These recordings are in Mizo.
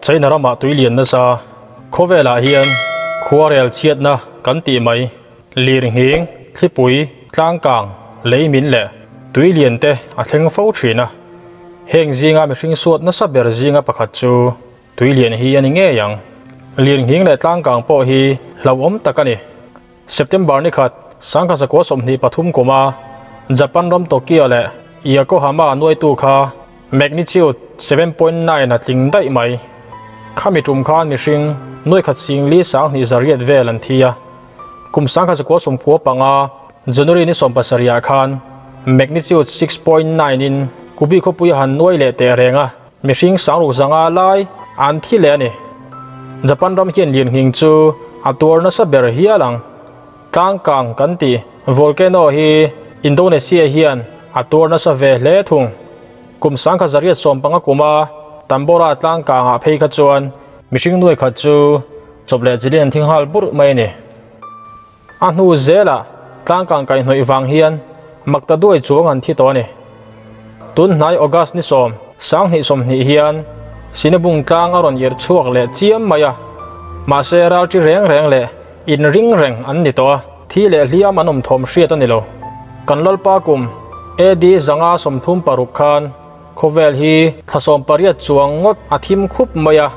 China ramah tui lian nasa khawvelah hian khuarel chhiatna kan tih mai lirnghing, thlipui, tlangkang, lei min leh tui lian te a thleng fo thin a. Heng zinga mihring suat nasa ber zinga pakhat chu tui lian hi a ni ngei ang. Lirnghing leh tlangkang pawh hi hlauhawm tak a ni. September ni khat, 1923 kuma Japan ram Tokyo leh Yokohama nuaitu kha magnitude 7.9 a tling daih mai. Khami tum khan mihring nuai khat sing li sang hnih zariat vel an thi a. Kum 1995 January ni 17 khan magnitude 6.9 in Kubi khawpui han nuai leh teh reng a, mihring sangruk zanga lai an thi leh a ni. Japan ram hian lirnghing chu a tuar nasa ber hial ang. Tlangkang kan ti volcano hi Indonesia hian a tuar nasa ve hle thung. Kum 1915 kuma Tambora tlangkangah phei kha chuan mihring nuai khat chu chawp leh chilin an thi nghal burh mai a ni. A hnu zelah tlangkang kaihhnawih vang hian makta duai chuang an thi tawh a ni. Tun hnai August ni 10, 2020 hian Sinabung tlang a rawn irh chhuak leh chiam mai a. Mahse ralṭi reng reng leh in ring reng an ni tawh a, thi leh hliam an awm thawm hriat a ni lo. Kan Lalpa kum AD 536 khan khawvel hi thla 18 chuang ngawt a thim khup mai a,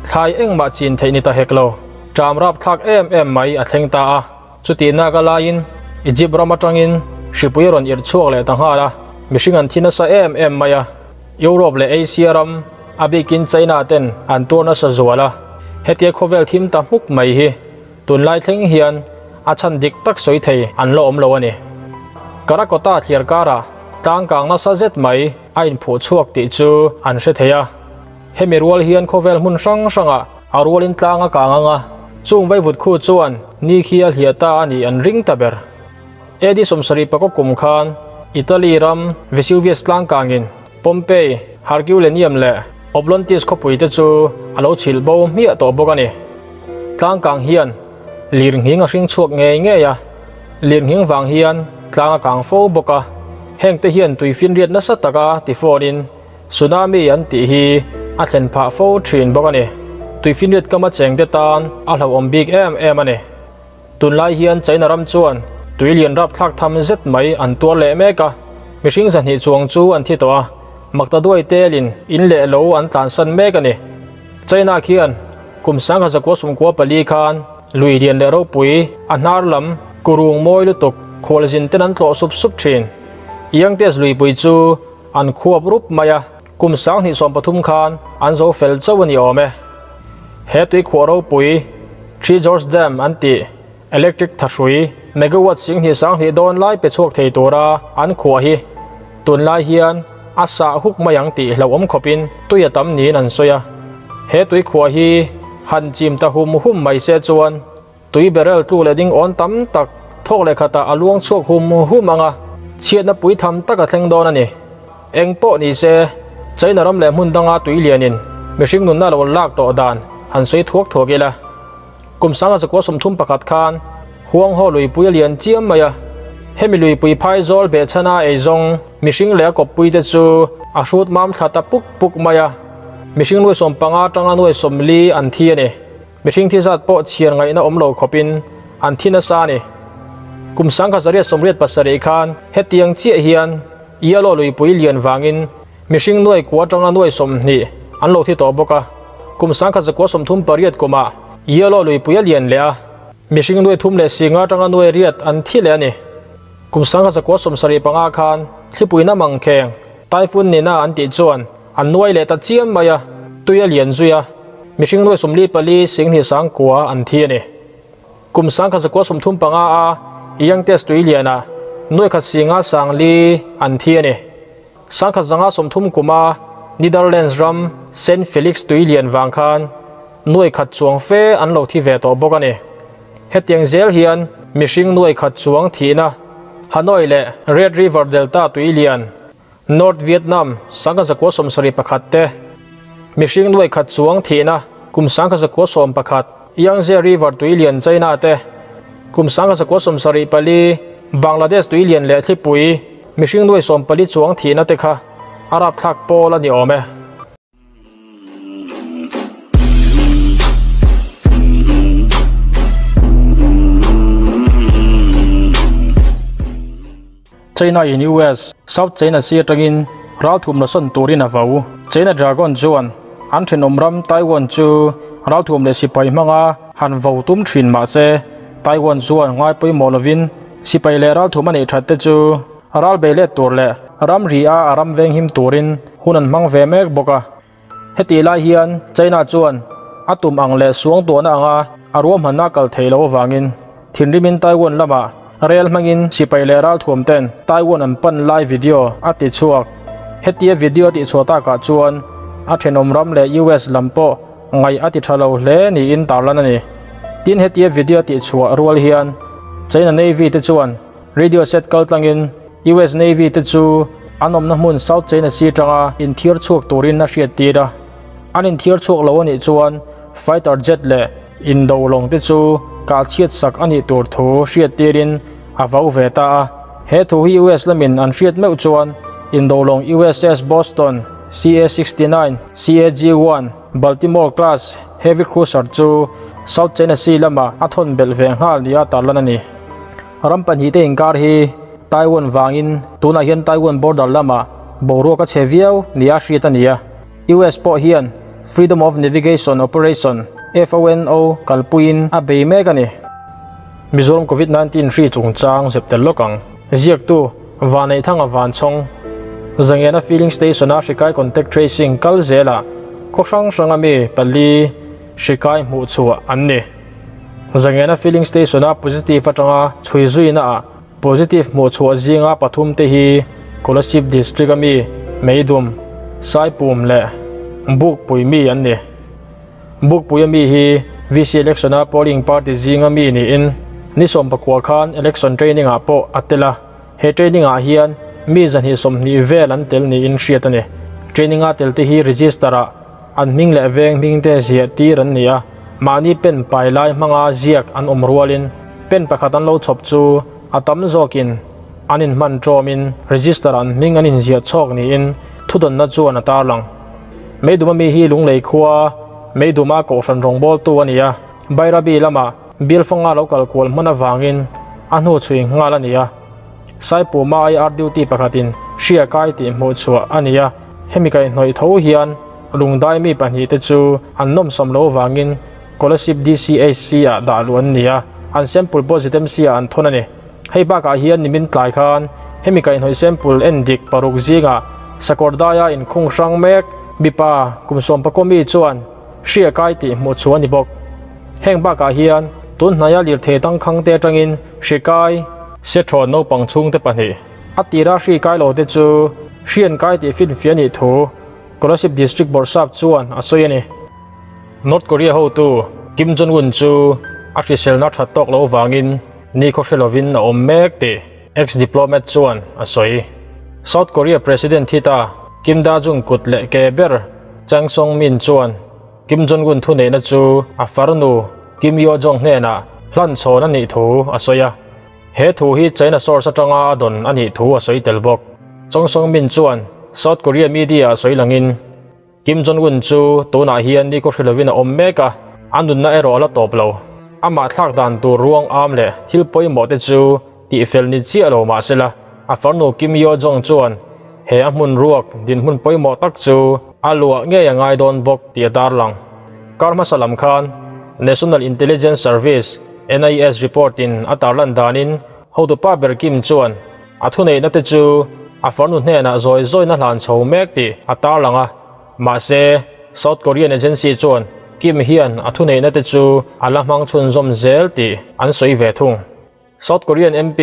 thlai engmah chin theih ni ta hek lo. Ṭam rap thlak em em mai a thleng ta a. Chuti nak a laiin Egypt ram atangin hripui a rawn irh chhuak leh ta nghal a, mihring an thi nasa em em mai a. Europe leh Asia ram a bikin China ten an tuar nasa zual a, hetia khawvel thim ta hmuk mai hi tunlai thleng hian a chhan dik tak sawi thei an la awm lo a ni. Karakota thliar karah tlangkang nasa zet mai a inphuh chhuak tih chu an hre thei a. Hemi rual hian khawvel hmun hrang hrangah a rualin tlang a kang ang a, chung vaivut khu chuan ni khi a hliah ta a nih an ring ta ber. AD 70 kum khan Italy ram Vesuvius tlangkangin Pompeii, Herculaneum leh Oplontis khawpui te chu a lo chhilh bo hmiah tawh bawk a ni. Tlangkang hian lirnghing a hring chhuak ngei ngei a, lirnghing vang hian tlang a kang fo bawk a, heng te hian tuifinriat nasa taka tifawnin Tsunami an tih hi a thlen phah fo thin bawk a ni. Tuifinriat kama chengte tan a hlauhawm bik em em a ni. Tunlai hian China ram chuan tui lian rapthlak tham zet mai an tuar leh mek a, mihring 200 chuang chu an thi tawh a, makta duai telin in leh lo an tlansan mek a ni. China khian kum 1994 khan lui lian leh ropui a hnar lam kurung mawi lutuk khualzin ten an tlawh sup sup thin. Yangtze luipui chu an khuap rup mai a, kum 2023 khan an zo fel chauh a ni awm e. He tui khuah ropui Three Gorges Dam an tih electric thahrui megawatt 2,200 dawn lai pe chhuak thei tura an khuah hi tunlai hian a sah huk mai ang tih hlauhawm khawpin tui a tam niin an sawi a. He tui khuah hi han chim ta hum hum mai se chuan tui barrel tlu leh ding awn tam tak thawk leh khatah a luang chhuak hum hum ang a, chhiatna pui tham tak a thleng dawn a ni. Eng pawh ni se, China ram leh hmun danga tui lianin mihring nunna lo lak tawh dan han sawi thuak thuak ila. Kum 1931 khan Huang Ho luipui a lian chiam mai a, hemi luipui phai zawl behchhana ei zawng mihring leh a kawppui te chu a hrut mam thla ta puk puk mai a, mihring nuai 15 atanga nuai 40 an thi a ni. Mihring thi zat pawh chhiar ngaihna awm lo khawpin an thi nasa a ni. Kum 1987 khan hetiang chiah hian Yellow luipui lian vangin mihring nuai kua atanga nuai 20 an lo thi tawh bawk a. Kum 1938 kumah Yellow luipui a lian leh a, mihring nuai thum leh singa atanga nuai riat an thi leh a ni. Kum 1975 khan thlipui na mangkheng Typhoon Nina an tih chuan an nuai leh ta chiam mai a, tui a lian zui a, mihring nuai 44 sing hnih sang kua an thi a ni. Kum 1935 a Yangtze tui lianah nuai khat singa sang li an thi a ni. 1930 kuma Netherlands ram Saint Felix tui lian vang khan nuai khat chuang fe an lo thi ve tawh bawk a ni. Hetiang zel hian mihring nuai khat chuang thihna Hanoi leh Red River Delta tui lian North Vietnam 1971 te mihring nuai khat chuang thihna kum 1911 Yangtze River tui lian China te kum 1974 Bangladesh tui lian leh thlipui mihring nuai 14 chuang thihna te kha Arab thlak pawl a ni awm e. China in US, South China Sea atangin ralthum la sawn turin a vau. China Dragon chuan an thenawm ram Taiwan chu ralthum leh sipai hmanga han vau tum thin mah se, Taiwan chuan ngai pawimawh lovin sipai leh ralthum a neih that te chu ral bei let tur leh ramri a a ram veng him turin hun an hmang ve mek bawk a. Hetih lai hian China chuan a tum ang leh suangtuahna anga a ruahmanna kal thei lo avangin thinrimin Taiwan lamah rel hmangin sipai leh ralthuam ten Taiwan an pan lai video a ti chhuak. Hetia video a tihchhuah takah chuan a thenawm ram leh US lam pawh ngaih a ti tha lo hle niin tarlan a ni. Tin hetia video a tihchhuah rual hian China Navy te chuan Radio set kal tlangin US Navy te chu an awmna hmun South China Sea atanga inthiar chhuak turin a hriattir a. An inthiar chhuak lo a nih chuan fighter jet leh indo lawng te chu kah chhiat sak a nih tur thu hriattirin a vau ve ta a. He thu hi US lamin an hriat meuh chuan indo lawng USS Boston, CA-69, CAG-1, Baltimore class heavy cruiser chu South China Sea lamah a thawn belh ve nghal nia tarlan a ni. Ram pahnihte inkar hi Taiwan vangin tunah hian Taiwan border lamah boruak a chhe viau nia hriat a ni a. US pawh hian Freedom of Navigation Operation, FONO, kalpuiin a bei mek a ni. Mizoram Covid 19 hri chungchang zep tel lawk ang. Ziaktu, Vanneihthanga Vanchhawng, Zangena Filling Station-a hrikai contact tracing kal zelah khaw hrang hranga mi pali hrikai hmuhchhuah an ni. Zangena Filling Station-a positive atanga chhui zuina ah positive hmuh chhuah zinga pathum te hi Kolasib District a mi Meidum, Saipum leh Bukpui mi an ni. Bukpui a mi hi VC Election a polling party zinga mi niin ni 19 khan election training ah pawh a tel a. He training ah hian mi 120 vel an tel niin hriat a ni. Training a tel te hi register ah An hming leh veng hming te ziah tir an ni a, mahni pen pai lai hmanga ziak an awm rualin pen pakhat an lo chhawp chu a tam zawkin an inhman tawmin register an hming an inziah chhawk niin thudawnna chuan a tarlang. Meiduma mi hi Lunglei khua Meiduma kohhran rawngbawltu a ni a, Bairabi lama Bialfanga lo kal kual hman avangin a hnu chhui nghal a ni a. Saipuma IR duty pakhatin hria kai tih hmuh chhuah a ni a, hemi kaihhnawih tho hian lungdai mi pahnihte chu an nawmsawm lo avangin Kolasib DCHC ah dah luh an ni a, an sample pawh ZMC ah an thawn a ni. Hei bakah hian nimin tlai khan hemi kaihhnawih sample en dik paruk zingah Sakawrdaia inkhung hrang mek mipa kum 14 mi chuan hria kai tih hmuh chhuah a ni bawk. Heng bakah hian tun hnaia lirthei tangkhang te atangin hri kai, Sethawn naupang chhungte pahnih a tira hri kai lo te chu hrian kai tih finfiah nih thu Kolasib District Bawrhsap chuan a sawi a ni. North Korea hotu Kim Jong-un chu a hriselna that tawk loh vangin nikhaw hre lovin a awm mek tih ex-diplomat chuan a sawi. South Korea President thi ta Kim Da-jung kut leh ke ber Chang Song-min chuan Kim Jong-un thuneihna chu a farnu Kim Yo-jong hnenah hlan chhawn a nih thu a sawi a. He thu hi China source atanga a dawn a nih thu a sawi tel bawk. Chong Song-min chuan South Korea media a sawi langin Kim Jong-un chu tunah hian ni khaw hre lovin a awm mek a, a nunna erawh a la tawp lo. Amah thlak dan tur ruang am leh thil pawimawh te chu tihfel ni chiah lo mah sela, a farnu Kim Yo-jong chuan he a hmun ruak dinhmun pawimawh tak chu a luah ngei a ngai dawn bawk tih a tarlang. Kar hmasa lam khan National Intelligence Service, NIS, report in a tarlan danin hotupa ber Kim chuan a thuneihna te chu a farnu hnenah zawi zawina hlan chho mek tih a tarlang a. Mahse, South Korean agency chuan Kim hian a thuneihna te chu a la hmang chhunzawm zel tih an sawi ve thung. South Korean MP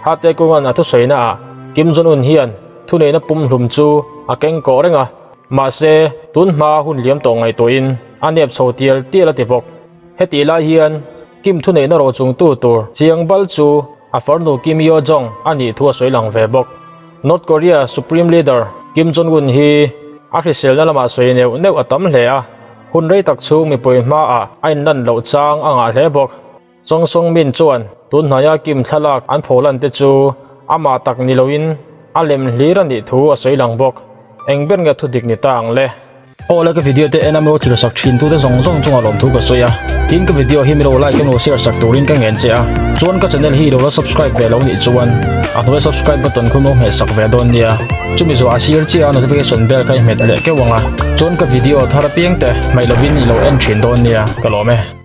Ha Tae-kung-a'n a thusawiinaah Kim Jong-un hian thuneihna pumhlum chu a keng kawh reng a, mahse tun hma hun liam tawh ngaihtuahin a nep chho tial tial a ti bawk. Hetih lai hian Kim thuneihna rawh chungtu tur chiang bal chu a farnu Kim Yo-jong a nih thu a sawi lang ve bawk. North Korea Supreme Leader Kim Jong-un hi a hriselna lamah sawi neuh neuh a tam hle a, hun rei tak chhung mipui hmaah a inlan loh chang a ngah hle bawk. Chong Song Min chuan tun hnaia Kim thlalak an pholan te chu amah tak ni loin a lem hlir a nih thu a sawi lang bawk. Eng ber nge thu dik ni ta ang le? Aw le ka video te en a milo thlir sak thin tute zawng zawng chungah lawmthu ka sawi a, tin ka video hi milo like emaw share sak turin ka ngen che a, chuan ka channel hi ilo la subscribe ve lo nih chuan a hnuai subscribe button khu milo hmeh sak ve dawn nia, chumi zawh a sir chiah a notification bell kha i hmet leh keuh ang a, chuan ka video thar apiang te hmaih lovin ilo en thin dawn nia ka lawm e.